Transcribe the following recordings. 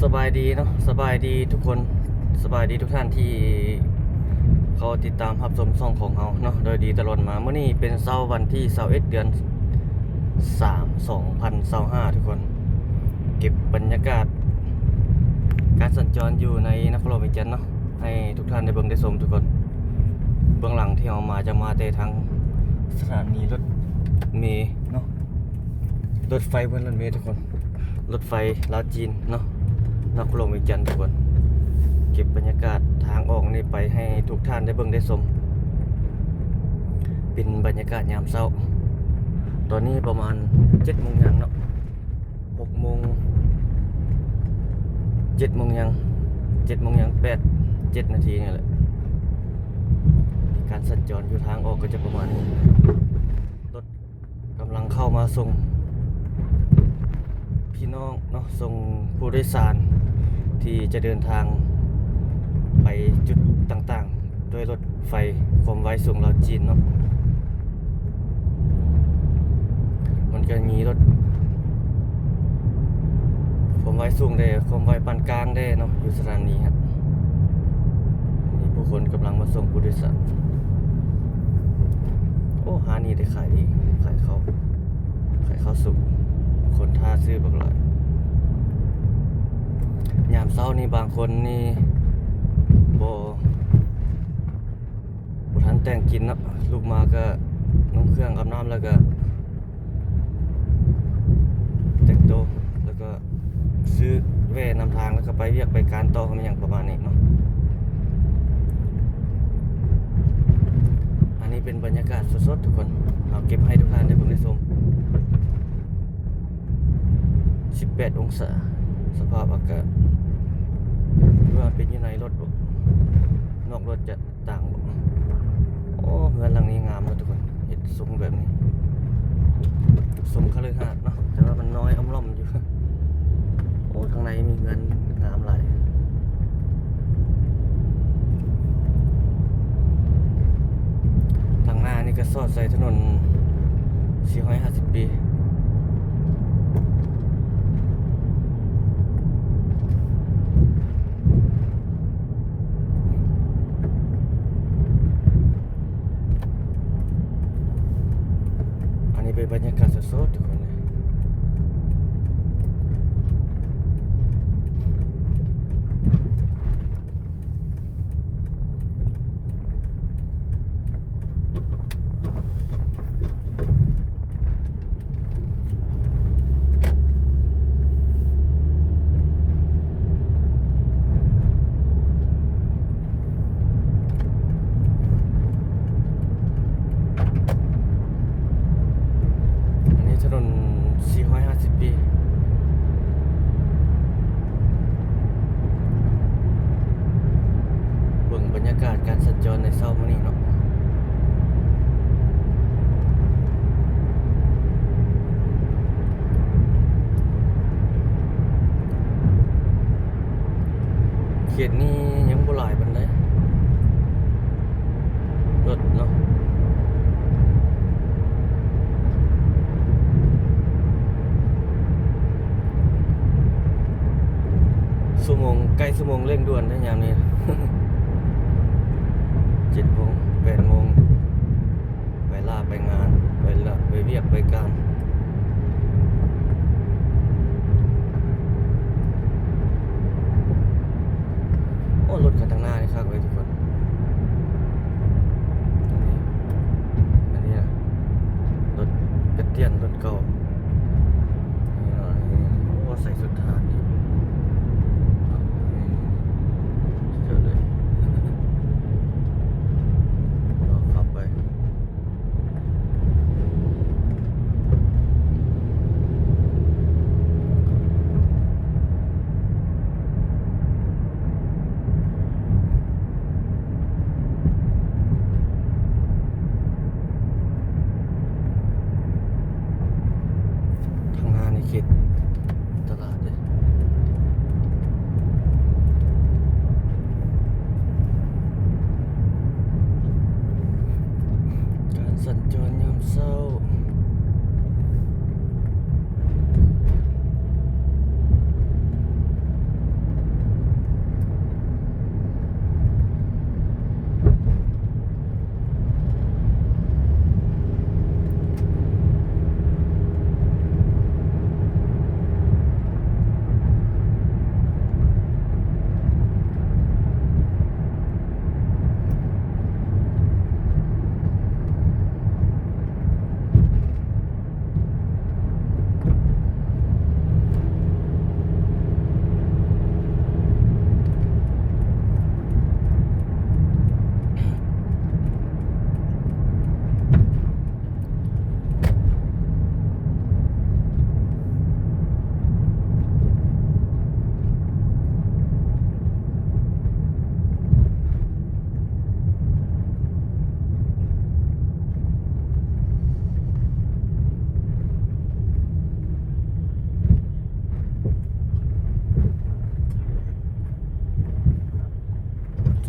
ສະບາຍດີເນາະ ສະບາຍດີທຸກຄົນ ສະບາຍດີທຸກທ່ານທີ່ເຂົ້າຕິດຕາມຮັບຊົມຊ່ອງຂອງເຮົາເນາະ ໂດຍດີຕະຫຼອດມາ. ມື້ນີ້ເປັນເຊົ້າວັນທີຊາວເອັດ ເດືອນສາມ ສອງພັນຊາວຫ້າ ທຸກຄົນ ເກັບບັນຍາກາດການສັນຈອນຢູ່ໃນນະຄອນຫຼວງວຽງຈັນເນາະ ໃຫ້ທຸກທ່ານໄດ້ເບິ່ງໄດ້ຊົມທຸກຄົນ. ເບື້ອງຫຼັງທີ່ເຮົາມາຈະມາແຕ່ທາງສະຖານີລົດເມເນາະ ລົດໄຟ ບໍ່ແມ່ນລົດເມທຸກຄົນ ລົດໄຟລາວຈີນເນາະ ນະຄອນຫຼວງວຽງຈັນທຸກຄົນ. ເກັບບັນຍາກາດທາງອອກນີ້ໄປໃຫ້ທຸກທ່ານໄດ້ເບິ່ງໄດ້ຊົມ ເປັນບັນຍາກາດຍາມເຊົ້າ. ຕອນນີ້ປະມານເຈັດໂມງຫຍັງເນາະ ຫົກໂມງ ເຈັດໂມງຫຍັງ ເຈັດໂມງຫຍັງ ແປດ ເຈັດນາທີນີ້ແຫຼະ. ການສັນຈອນຢູ່ທາງອອກກໍຈະປະມານນີ້ ລົດກຳລັງເຂົ້າມາສົ່ງພີ່ນ້ອງເນາະ ສົ່ງຜູ້ໂດຍສານທີ່ຈະເດີນທາງໄປຈຸດຕ່າງໆ ດ້ວຍລົດໄຟຄວາມໄວສູງລາວຈີນເນາະ. ມັນກໍມີລົດຄວາມໄວສູງແດ່ ຄວາມໄວປານກາງແດ່ເນາະ ຢູ່ສະຖານີຫັ້ນ. ມີຜູ້ຄົນກຳລັງມາສົ່ງຜູ້ໂດຍສານ. ໂອ້ ຮ້ານນີ້ໄດ້ຂາຍດີ ຂາຍເຂົ້າ ຂາຍເຂົ້າສຸກ ຄົນຖ້າຊື້ບັກຫຼາຍ. ຍາມເຊົ້ານີ້ບາງຄົນນີ້ບໍ່ ບໍ່ທັນແຕ່ງກິນເນາະ ລຸກມາກໍນຸ່ງເຄື່ອງອາບນ້ຳ ແລ້ວກໍແຕ່ງໂຕ ແລ້ວກໍຊື້ແວ່ນຳທາງ ແລ້ວກໍໄປວຽກໄປການຕໍ່ ແມ່ນຫຍັງປະມານນີ້ເນາະ. ອັນນີ້ເປັນບັນຍາກາດສົດໆ ທຸກຄົນ ເຮົາເກັບໃຫ້ທຸກທ່ານໄດ້ເບິ່ງໄດ້ຊົມ. ສິບແປດອົງສາ ສະພາບອາກາດ ຫຼືວ່າເປັນຢູ່ໃນລົດບໍ ນອກລົດຈະຕ່າງບໍ. ໂອ້ ເຮືອນຫຼັງນີ້ງາມເນາະທຸກຄົນ ເຮັດຊົງແບບນີ້ ຊົງຄະລືຫາດເນາະ ແຕ່ວ່າມັນນ້ອຍອຳລ່ອມຢູ່. ໂອ້ ທາງໃນມີເຮືອນງາມຫຼາຍ. ທາງໜ້ານີ້ກໍສອດໃສ່ຖະໜົນສີ່ຮ້ອຍຫ້າສິບປີ. ອັນນີ້ເປັນບັນຍາກາດສົດໆ ທຸກຄົນເອີຍ. ອັນນີ້ຖະໜົນສີ່ຮ້ອຍຫ້າສິບປີ. ເບິ່ງບັນຍາກາດການສັນຈອນໃນເຊົ້າມື້ນີ້ເນາະ. ເຂດນີ້ຍັງບໍ່ຫຼາຍປານໃດ ລົດເນາະ. ຊົ່ວໂມງ ໃກ້ຊົ່ວໂມງເລັ່ງດ່ວນແລ້ວຍາມນີ້ ເຈັດໂມງ ແປດໂມງ ໄປລາໄປງານ ໄປລາໄປວຽກໄປການ. ໂອ້ ລົດຄັນທາງໜ້ານີ້ຄັກເວີຍທຸກຄົນ. ອັນນີ້ ອັນນີ້ນະ ລົດກະຕຽນ ລົດເກົ່າ. ນີ້ເນາະ ນີ້ ໂອ້ ໃສ່ຊຸດທະຫານອີກ. ສຸດຍອດເລີຍ. ລອງຂັບໄປ.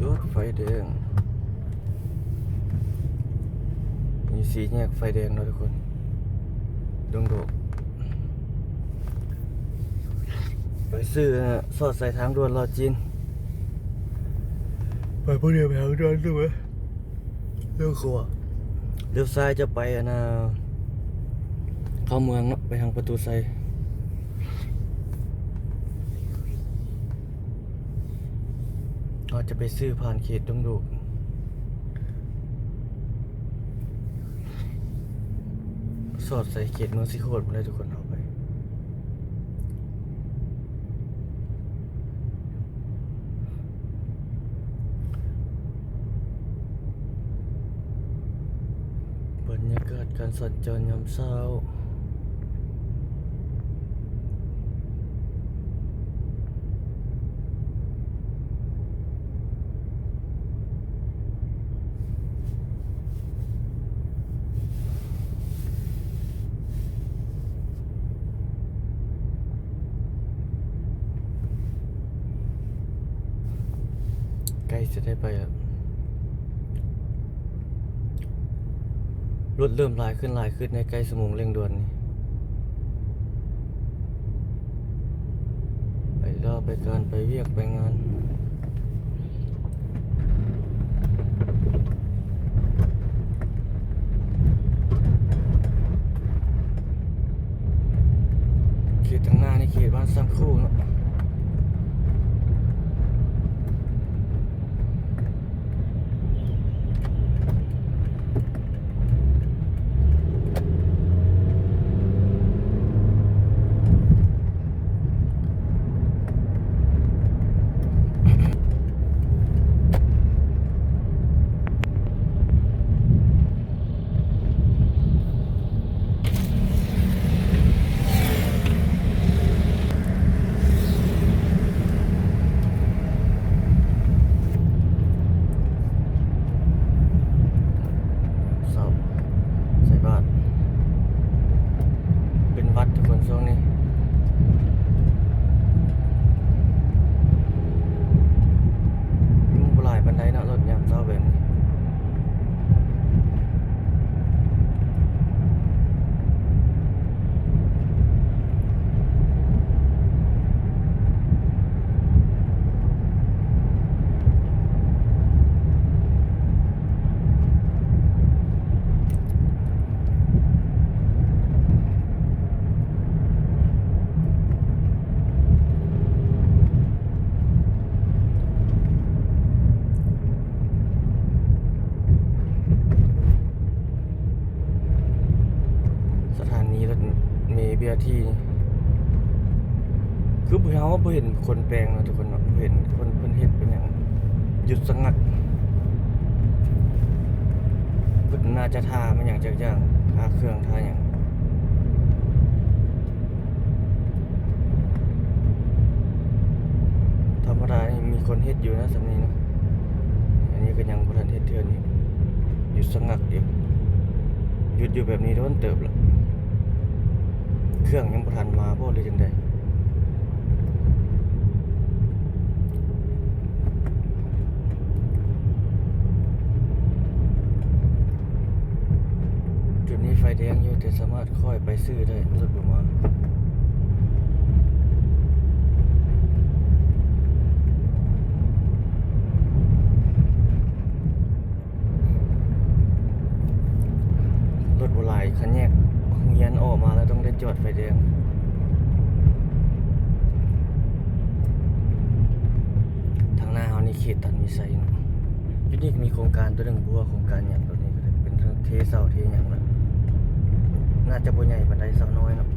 ລົດໄຟແດງ ມີສີ່ແຍກໄຟແດງເນາະທຸກຄົນ ດົງໂດກ ໄປຊື້ສອດໃສ່ທາງດ່ວນລາວຈີນ ໄປຜູ້ດຽວ ໄປທາງດ່ວນ ເລີຍ ເລ້ຽວຂວາ ລ້ຽວຊ້າຍຈະໄປອັນນ່າ ເຂົ້າເມືອງເນາະ ໄປທາງປະຕູໄຊ ເຮົາຈະໄປຊື້ຜ່ານເຂດດົງໂດກ ສອດໃສ່ເຂດເມືອງສີໂຄດພຸ້ນແຫຼະທຸກຄົນ ເຮົາໄປ ບັນຍາກາດການສັນຈອນຍາມເຊົ້າ. ໃກ້ຈະໄດ້ໄປແລ້ວ ລົດເລີ່ມຫຼາຍຂຶ້ນ ຫຼາຍຂຶ້ນ ໃນໃກ້ຊົ່ວໂມງເລັ່ງດ່ວນນີ້ ໄປລາວ ໄປການ ໄປວຽກ ໄປງານ. ເຂດທາງໜ້ານີ້ເຂດບ້ານຊ້າງຄູເນາະ. ເຊົ້າ ໃສ່ບາດ ເປັນຫວັດທຸກຄົນຊ່ວງນີ້ ຍັງບໍ່ຫຼາຍປານໃດເນາະ ລົດຍາມເຊົ້າແບບນີ້. ສະຖານີລົດເມ ບີ ທີ ຄືເຮົາບໍ່ເຫັນຄົນແປງເນາະທຸກຄົນເນາະ ບໍ່ເຫັນຄົນເພິ່ນເຮັດເປັນຫຍັງ ຢຸດສະຫງັກ ເພິ່ນໜ້າຈະຖ້າແມ່ນຫຍັງຈັກຢ່າງ ຖ້າເຄື່ອງ ຖ້າຫຍັງ. ທຳມະດານີ້ມີຄົນເຮັດຢູ່ນະ ສ່ຳນີ້ນະ ອັນນີ້ກໍຍັງບໍ່ທັນເຮັດເທື່ອນີ້ ຢຸດສະຫງັກຢູ່ ຢຸດຢູ່ແບບນີ້ດົນເຕີບລະ ເຄື່ອງຍັງບໍ່ທັນມາບໍ່ ຫຼືຈັ່ງໃດ? ຈຸດນີ້ໄຟແດງຢູ່ ແຕ່ສາມາດຄ່ອຍໄປຊື້ໄດ້ ລົດບໍ່ມາ. ລົດບໍ່ຫຼາຍ ຄັນແຍກໂຮງຮຽນອອກມາແລ້ວຕ້ອງໄດ້ຈອດໄຟແດງ. ທາງໜ້າເຮົານີ້ເຂດຕັນວິໄຊເນາະ. ຢູ່ນີ້ກໍມີໂຄງການຕົວໜຶ່ງ ບໍ່ຮູ້ວ່າໂຄງການຫຍັງ ຕົວນີ້ກໍເປັນເທິງເທເສົາເທຫຍັງລະ ໜ້າຈະບໍ່ໃຫຍ່ປານໃດ ເສົານ້ອຍເນາະ.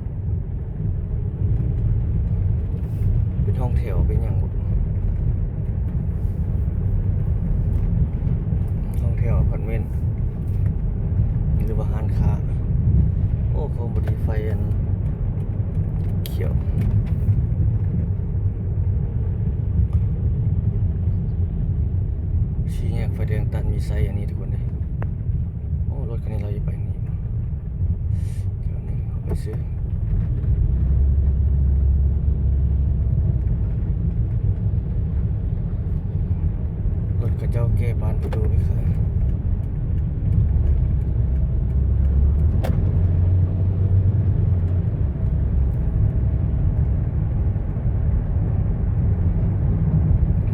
ເປັນຫ້ອງແຖວເປັນຫຍັງບໍ່ ຫ້ອງແຖວອາພາດເມັນ ຫຼືວ່າຮ້ານຄ້າ. ໂອ້ ຂອງບໍ່ດີ ໄຟອັນຂຽວ ສີ່ແຍກໄຟແດງຕັນວິໄຊ ອັນນີ້ທຸກຄົນເດ້. ໂອ້ ລົດຄັນນີ້ລາວຈະໄປນີ້ບໍ່ ແຖວນີ້ເຮົາໄປຊື້ ລົດຂ ເຂດບ້ານປະດູໄປຂາຍ.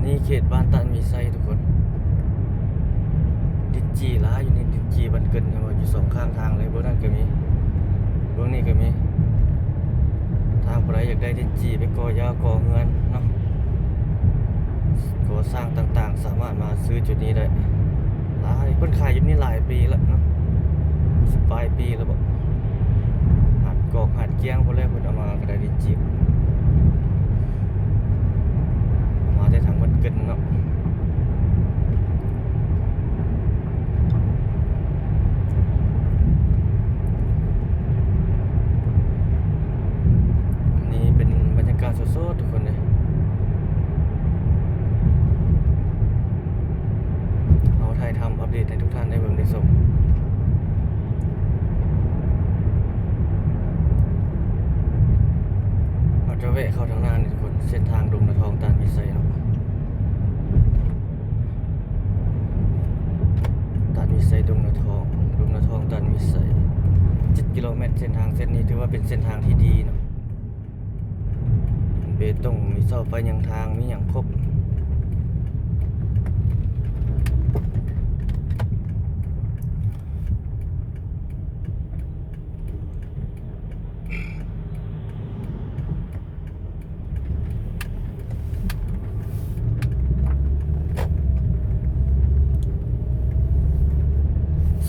ນີ້ເຂດບ້ານຕາດມີໄຊທຸກຄົນ. ດິນຈີ່ຫຼາຍຢູ່ນີ້, ດິນຈີ່ບ້ານເກີນ ເຫັນບໍ່? ຢູ່ສອງຂ້າງທາງເລີຍ, ເບື້ອງນັ້ນກໍມີ ເບື້ອງນີ້ກໍມີ. ຖ້າຜູ້ໃດຢາກໄດ້ດິນຈີ່ໄປກໍ່ຢາວກໍ່ເຮືອນເນາະ, ກໍ່ສ້າງຕ່າງໆ ສາມາດມາຊື້ຈຸດນີ້ໄດ້. ຫຼາຍ ເພິ່ນຂາຍຢູ່ນີ້ຫຼາຍປີແລ້ວເນາະ, ສິບປາຍປີແລ້ວບໍ? ຫາດກອກຫາດກຽງພຸ້ນແຫຼະ ເພິ່ນເອົາມາກະໄດ໋ດິນຈີ່ ເອົາມາແຕ່ທາງບ້ານເກີນເນາະ. ນີ້ເປັນບັນຍາກາດສົດໆ ທຸກຄົນເອີຍ. ເຮົາຖ່າຍທຳອັບເດດໃຫ້ທຸກທ່ານໄດ້ເບິ່ງໄດ້ຊົມ. ເຮົາຈະແວະເຂົ້າທາງໜ້ານີ້ທຸກຄົນ, ເສັ້ນທາງດົງນາທອງ ຕາດມີໄຊເນາະ. ຕາດມີໄຊ ດົງນາທອງ, ດົງນາທອງ ຕາດມີໄຊ ເຈັດກິໂລແມັດ. ເສັ້ນທາງເສັ້ນນີ້ຖືວ່າເປັນເສັ້ນທາງທີ່ດີເນາະ, ເບຕົງ, ມີເສົາໄຟຫຍັງທາງ, ມີຫຍັງຄົບ.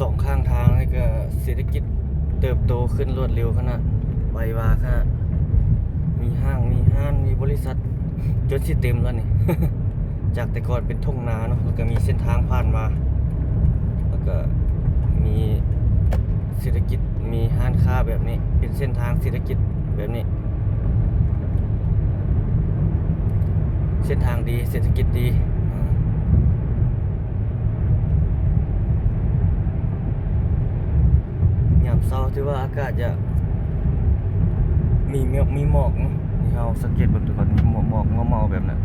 ສອງຂ້າງທາງນີ້ກໍເສດຖະກິດເຕີບໂຕຂຶ້ນລວດເລັວຂະໜາດ, ໄວວາຂະໜາດ. ມີຫ້າງ ມີຮ້ານ ມີບໍລິສັດ ຈົນຊິເຕັມແລ້ວນີ້. ຈາກແຕ່ກ່ອນເປັນທົ່ງນາເນາະ, ແລ້ວກໍມີເສັ້ນທາງຜ່ານມາ, ແລ້ວກໍມີເສດຖະກິດ, ມີຮ້ານຄ້າແບບນີ້, ເປັນເສັ້ນທາງເສດຖະກິດແບບນີ້. ເສັ້ນທາງດີ, ເສດຖະກິດດີ. ຍາມເຊົ້າຖືວ່າອາກາດຈະມີເມກ ມີໝອກເນາະ, ທີ່ເຮົາສັງເກດເບິ່ງແຕ່ກ່ອນ ມີໝອກ ໝອກເໝົາໆ ແບບນັ້ນ.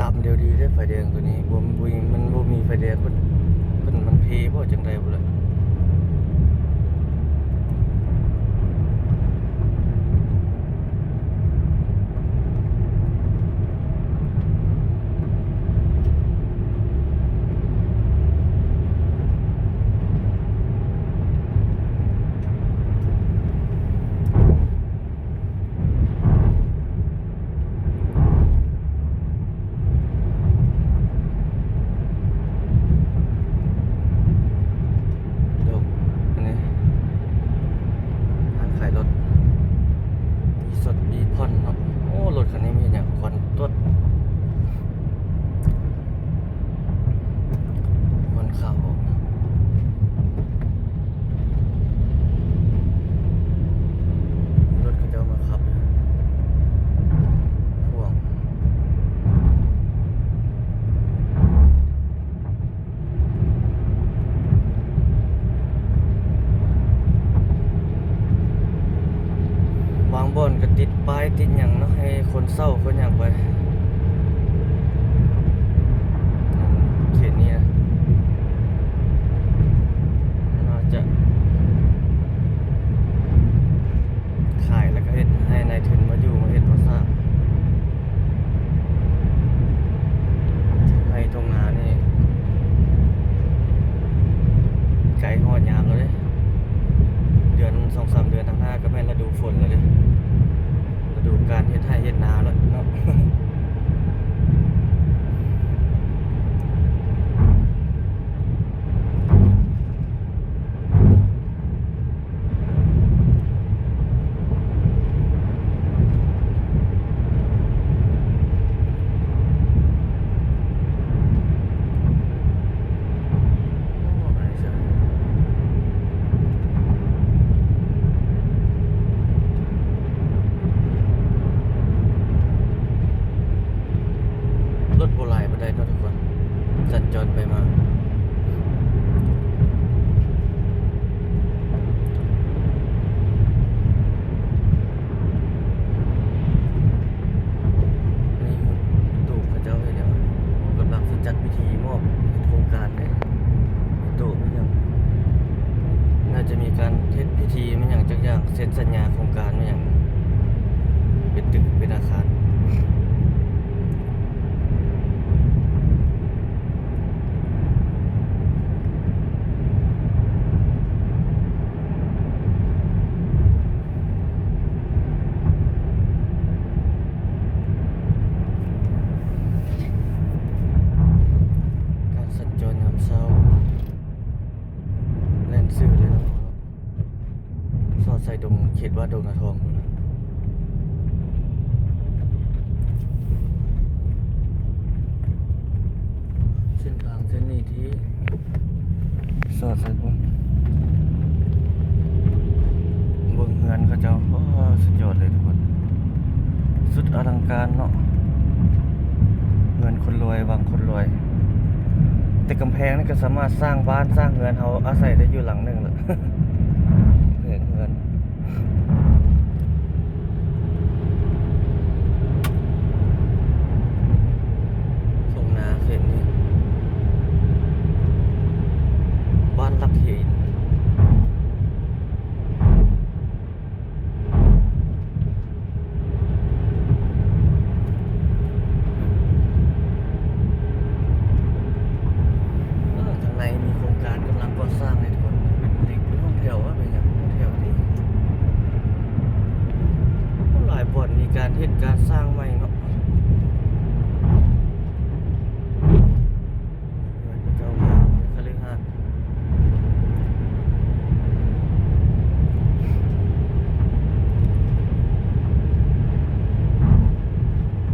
ຕາມແລ້ວດີເດ້ ໄຟແດງໂຕນີ້ ບໍ່ ບໍ່ ມັນບໍ່ມີໄຟແດງ ເພິ່ນ ເພິ່ນມັນເພບໍ່ ຈັ່ງໃດບໍ່ລະ. ໂອ້ ອັນນີ້ຮ້ານຂາຍລົດ ມີສົດມີຜ່ອນເນາະ. ໂອ້ ລົດຄັນນີ້ມີຫຍັງ ຄວັນຕົວດ. ຄວັນຂາວອອກ. ລົດເຂົາເຈົ້າມາຂັບຢູ່ ພວງ. ບາງບ່ອນກໍຕິດປ້າຍຕິດຫຍັງເນາະ ໃຫ້ຄົນເຊົ່າຄົນຫຍັງໄປ. ເຂດນີ້ນະ ໜ້າຈະຂາຍແລ້ວກໍເຮັດໃຫ້ນາຍທຶນມາຢູ່ ມາເຮັດ ມາສ້າງ. ໄຮ່ທົ່ງນານີ້ໃກ້ຮອດຍາມແລ້ວເດ້. ເດືອນ ສອງສາມເດືອນທາງໜ້າກໍແມ່ນລະດູຝົນແລ້ວເດ້. ລະດູການເຮັດໄຮ່ເຮັດນາແລ້ວເນາະ. ໂອ້ ອັນນີ້ເຊິ່ງ ໂອ້ ອັນນີ້ເຊິ່ງ ໂອ້ ອັນນີ້ເຊິ່ງ ທີ່ແມ່ນຫຍັງຈັກຢ່າງ ເຊັນສັນຍາໂຄງການແມ່ນຫຍັງ ເປັນຕຶກເປັນອາຄານ. ການສັນຈອນຍາມເຊົ້າ ແລ່ນຊື່ເລີຍເນາະ ສອດໃສ່ດົງ ເຂດບ້ານດົງນາທອງພຸ້ນນະ. ເສັ້ນທາງເສັ້ນນີ້ທີ່ສອດໃສ່ພຸ້ນ ເບິ່ງເຮືອນເຂົາເຈົ້າ ໂອ້ ສຸດຍອດເລີຍທຸກຄົນ ສຸດອະລັງການເນາະ ເຮືອນຄົນລວຍ ວັງຄົນລວຍ ແຕ່ກຳແພງນີ້ກໍສາມາດສ້າງບ້ານສ້າງເຮືອນເຮົາອາໄສໄດ້ຢູ່ຫຼັງໜຶ່ງລະ ເຮືອນ ເຮືອນ. ທົ່ງນາເຂດນີ້ ບ້ານຫຼັກຫີນ. ເອີ ທາງໃນມີໂຄງການກຳລັງກໍ່ສ້າງເດ້ທຸກຄົນ ເປັນເຫຼັກ ເປັນຫ້ອງແຖວ ເປັນຫຍັງ ຫ້ອງແຖວນີ້ ຫຼາຍບ່ອນມີການເຮັດການສ້າງໃໝ່ເນາະ. ເຮືອນເຂົາເຈົ້າງາມ ເປັນຄະລືຫາດ.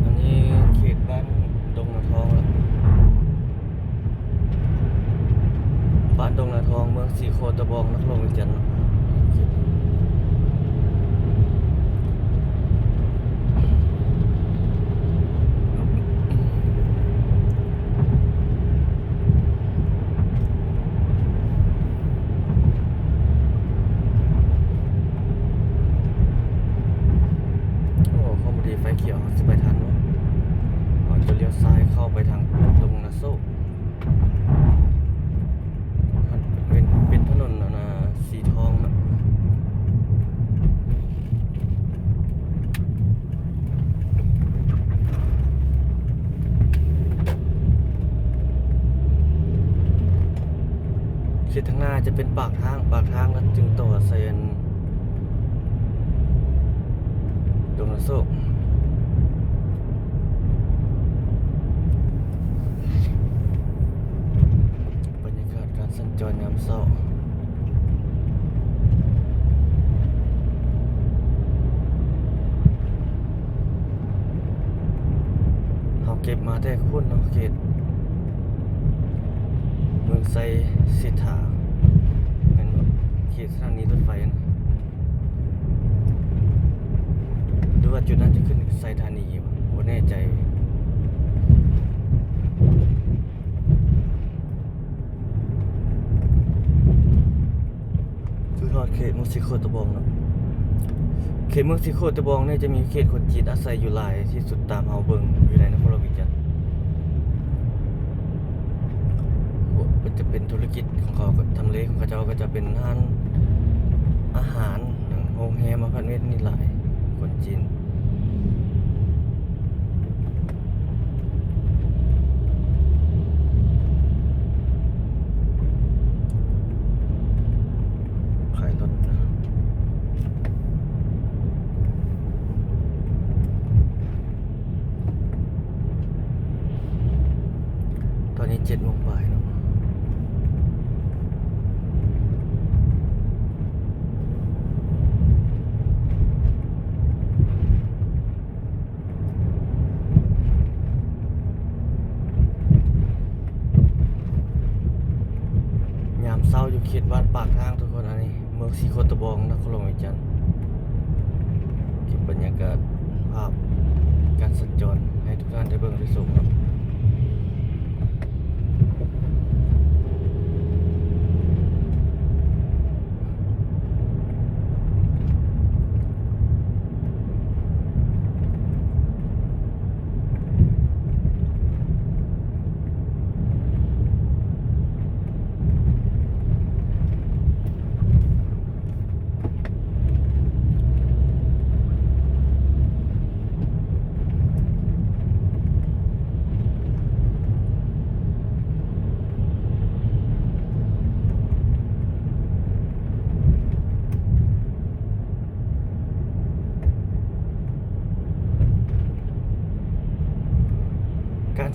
ອັນນີ້ເຂດບ້ານດົງນາທອງລະ ບ້ານດົງນາທອງ ເມືອງສີໂຄດຕະບອງ ນະຄອນຫຼວງວຽງຈັນ. ໂອ້ ຄວາມບໍ່ດີໄຟຂຽວ ເຮົາຊິໄປທັນບໍ່? ເຮົາຈະລ້ຽວຊ້າຍເຂົ້າໄປທາງດົງນາໂຊກ. ເປັນ ເປັນຖະໜົນອັນນ່າ ສີທອງເນາະ. ເຂດທາງໜ້າຈະເປັນປາກທາງ ປາກທາງແລ້ວຈຶ່ງຕໍ່ໃສ່ອັນ ດົງນາໂຊກ. ບັນຍາກາດການສັນຈອນຍາມເຊົ້າ ເຮົາເກັບມາແຕ່ພຸ້ນເນາະ ເຂດເມືອງໄຊເສດຖາ ແມ່ນບໍ່? ເຂດສະຖານີລົດໄຟນະ ຫຼືວ່າຈຸດນັ້ນຈະຂຶ້ນໄຊທານີ ບໍ່ແນ່ໃຈ. ຄືຮອດເຂດເມືອງສີໂຄດຕະບອງເນາະ. ເຂດເມືອງສີໂຄດຕະບອງນີ້ຈະມີເຂດຄົນຈີນອາໄສຢູ່ຫຼາຍທີ່ສຸດຕາມເຮົາເບິ່ງຢູ່ໃນນະຄອນຫຼວງວຽງຈັນ. ກໍຈະເປັນທຸລະກິດຂອງເຂົາ ທຳເລຂອງເຂົາເຈົ້າກໍຈະເປັນຮ້ານອາຫານ ໂຮງແຮມ ອາພາດເມັນ ນີ້ຫຼາຍ ຄົນຈີນ. ຂາຍລົດ. ຕອນນີ້ເຈັດໂມງປາຍແລ້ວ. ຍາມເຊົ້າຢູ່ເຂດບ້ານປາກທາງທຸກຄົນ ອັນນີ້ເມືອງສີໂຄດຕະບອງ ນະຄອນຫຼວງວຽງຈັນ. ເກັບບັນຍາກາດພາບການສັນຈອນໃຫ້ທຸກທ່ານໄດ້ເບິ່ງໄດ້ຊົມເນາະ. ເ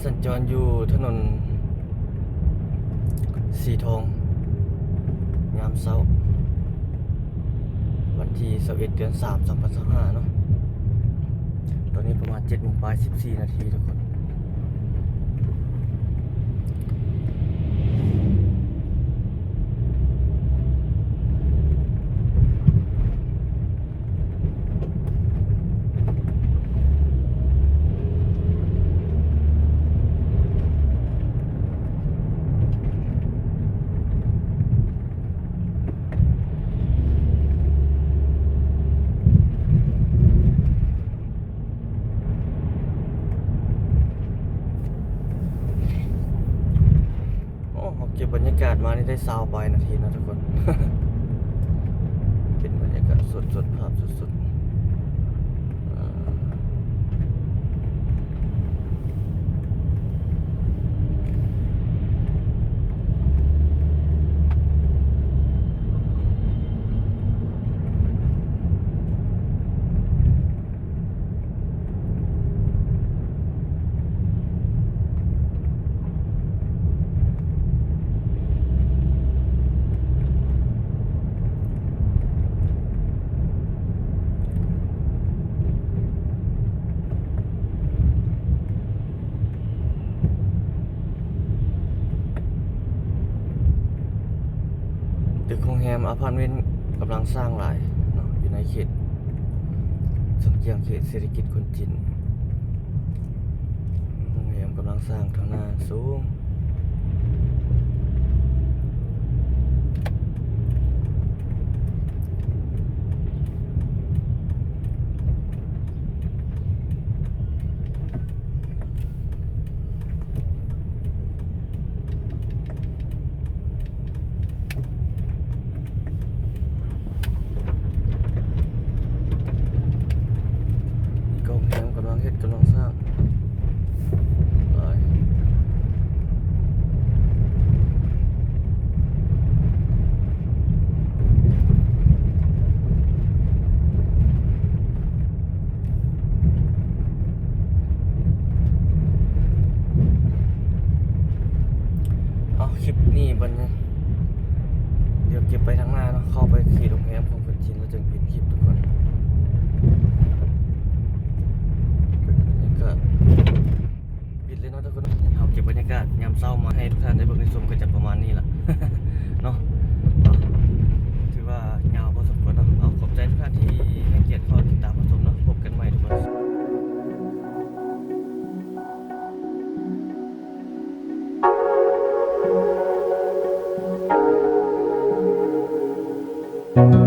ສັນຈອນຢູ່ຖະໜົນສີທອງ ຍາມເຊົ້າ ວັນທີຊາວເອັດ ເດືອນສາມ ສອງພັນຊາວຫ້າເນາະ. ຕອນນີ້ປະມານເຈັດໂມງປາຍສິບສີ່ນາທີທຸກຄົນ. ໂອ້ ເຮົາເກັບບັນຍາກາດມານີ້ໄດ້ຊາວປາຍນາທີເນາະທຸກຄົນ. ເປັນບັນຍາກາດສົດໆ ພາບສົດໆ ອ່າ ຕຶກໂຮງແຮມອາພາດເມັນກຳລັງສ້າງຫຼາຍເນາະ ຢູ່ໃນເຂດເຊີງຈຽງ ເຂດເສດຖະກິດຄົນຈີນ. ໂຮງແຮມກຳລັງສ້າງທາງໜ້າສູງ. ນີ້ກໍໂຮງແຮມກຳລັງເຮັດ ກຳລັງສ້າງຫຼາຍ. ເອົາ ຄລິບນີ້ບັດນີ້ ດຽວເກັບໄປທາງໜ້າເນາະ ເຂົ້າໄປເຂດໂຮງແຮມຂອງຄົນຈີນ ແລ້ວຈຶ່ງປິດຄລິບທຸກຄົນ. ເປັນບັນຍາກາດ ປິດເລີຍເນາະທຸກຄົນ. ເຮົາເກັບບັນຍາກາດຍາມເຊົ້າມາໃຫ້ທຸກທ່ານໄດ້ເບິ່ງໄດ້ຊົມ ກໍຈະປະມານນີ້ລະເນາະ. ເອົາ ຖືວ່າຍາວພໍສົມຄວນເນາະ. ເອົາ ຂອບໃຈທຸກທ່ານທີ່ໃຫ້ກຽດເຂົ້າຕິດຕາມຮັບຊົມເນາະ. ພົບກັນໃໝ່ທຸກຄົນ.